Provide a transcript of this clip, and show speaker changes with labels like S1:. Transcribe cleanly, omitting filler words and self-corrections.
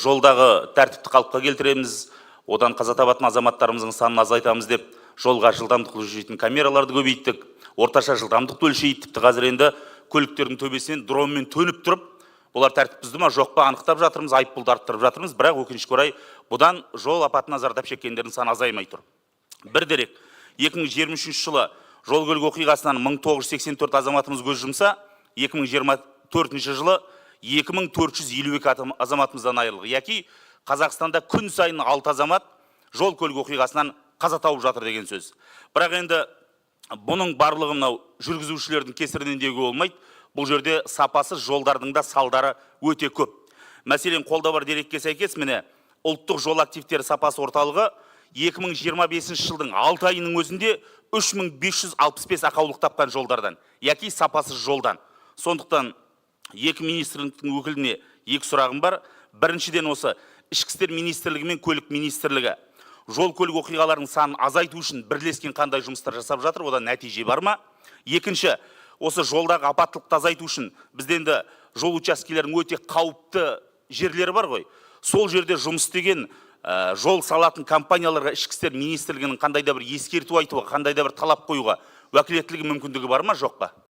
S1: Жолдағы тәртіпті қалыпқа келтіреміз, одан қаза табатын азаматтарымыздың санын азайтамыз деп жолға жылдамдық өлшейтін камераларды көбейттік, орташа жылдамдықты өлшейді. Тіпті қазір енді көліктердің төбесінен дронмен төніп тұрып, олар тәртіп бұзды ма, жоқ па, анықтап жатырмыз, айыппұлды арттырып жатырмыз. Бірақ өкінішке орай, бұдан жол апатына зардап шеккендердің саны азаймай тұр. Бір дерек: 2023 жылы жол көлік оқиғасынан 1984 азаматымыз көз жұмса, 2024 жылы 2452 азаматымыздан айырылдық. Яки Қазақстанда күн сайын 6 азамат жол көлік оқиғасынан қаза тауып жатыр деген сөз. Бірақ енді бұның барлығы мынау жүргізушілердің кесірінен деуге болмайды. Бұл жерде сапасыз жолдардың да салдары өте көп. Мәселен, қолда бар дерекке сәйкес, міне, Ұлттық жол активтері сапасы орталығы 2025 жылдың 6 айының өзінде 3565 ақаулық тапқан жолдардан, яки сапасыз жолдан. Сондықтан екі министрліктің өкіліне екі сұрағым бар. Біріншіден, осы Ішкі істер министрлігі мен Көлік министрлігі жол көлік оқиғаларының санын азайту үшін бірлескен қандай жұмыстар жасап жатыр, одан нәтиже бар ма? Екінші, осы жолдағы апаттылықты азайту үшін бізде енді жол учаскелерінің өте қауіпті жерлері бар ғой, сол жерде жұмыс істеген жол салатын компанияларға Ішкі істер министрлігінің қандай да бір ескерту айтуға, қандай да бір талап қоюға уәкілеттілігі, мүмкіндігі бар ма, жоқ па?